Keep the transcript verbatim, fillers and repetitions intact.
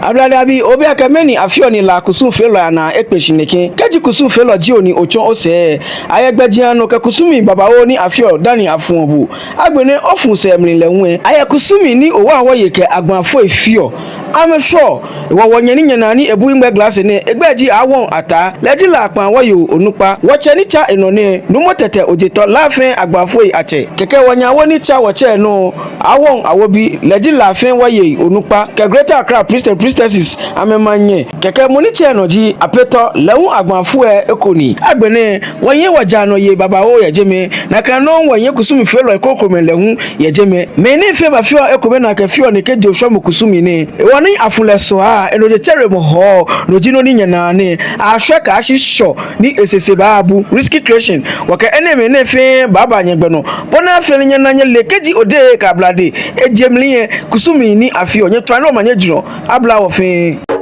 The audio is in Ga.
Ablade abii, obi akɛ mɛni afeɔ ni La kusumfeelɔi anaa ekpe shi nɛkɛ? Kɛji kusumfeelɔ ji bo ni otsɔ osɛɛ, ayɛ gbɛjianɔ kɛ kusumii babaoo ni afeɔ dani afuɔ bo. Agbɛnɛ ofuu sɛɛ mli lɛ hu lɛ, ayɛ kusumii ni owaa wɔyei kɛ agbaafoi feɔ. Amɛshwɛɔ. Hewɔ wɔnyɛ ni nyɛnaa ni ebu hiŋmɛi glase nɛɛ, egbɛi ji Aawɔŋ Ataa. Lɛ ji La kpaa wɔyei onukpa. Wɔtsɛ ni tsa enɔ nɛɛ, Nuumo Tɛtɛ Ojetɔ, La fɛɛ agbaafoi atsɛ. Kɛkɛ wɔnyɛ Awo ni tsa wɔtsɛ nɔ, Aawɔŋ Awobi, lɛ ji La fɛɛ wɔyei onukpa, kɛ Greater Accra Priest and Priestesses amɛmaŋnyɛ. Kɛkɛ mɔ ni tsa enɔ ji Apetɔ, lɛ hu agbaafoi lɛ eko ni. Agbɛnɛ wɔyɛ wɔjaanɔyei babaoo yɛ jɛmɛ. Nakai nɔŋŋ wɔyɛ kusumfeelɔi krokomɛi lɛ hu yɛ jɛmɛ. Mɛi ni fɛɛ bafeɔ ekomɛi ni akɛfeɔ nɛkɛ jɔɔmɔ kusumii nɛɛ. Hewɔ ni afu lɛ sɔaa, enɔ jetsɛremɔ hɔɔ, no ji nɔ ni nyɛnaa nɛɛ. Ashwɛ kɛyashi Shɔ ni esɛɛ sɛɛ baabu, Risky Creation. Wɔkɛ enɛɛmɛi nɛɛ fɛɛ baaba nyɛgbɛ nɔ, bɔ ni afee ni nyɛna nyɛle kɛji Odei kɛ Ablade eje mli lɛ, kusumii ni afeɔ. Nyɛtswaa ni omanye jurɔ abla wɔ fɛɛ.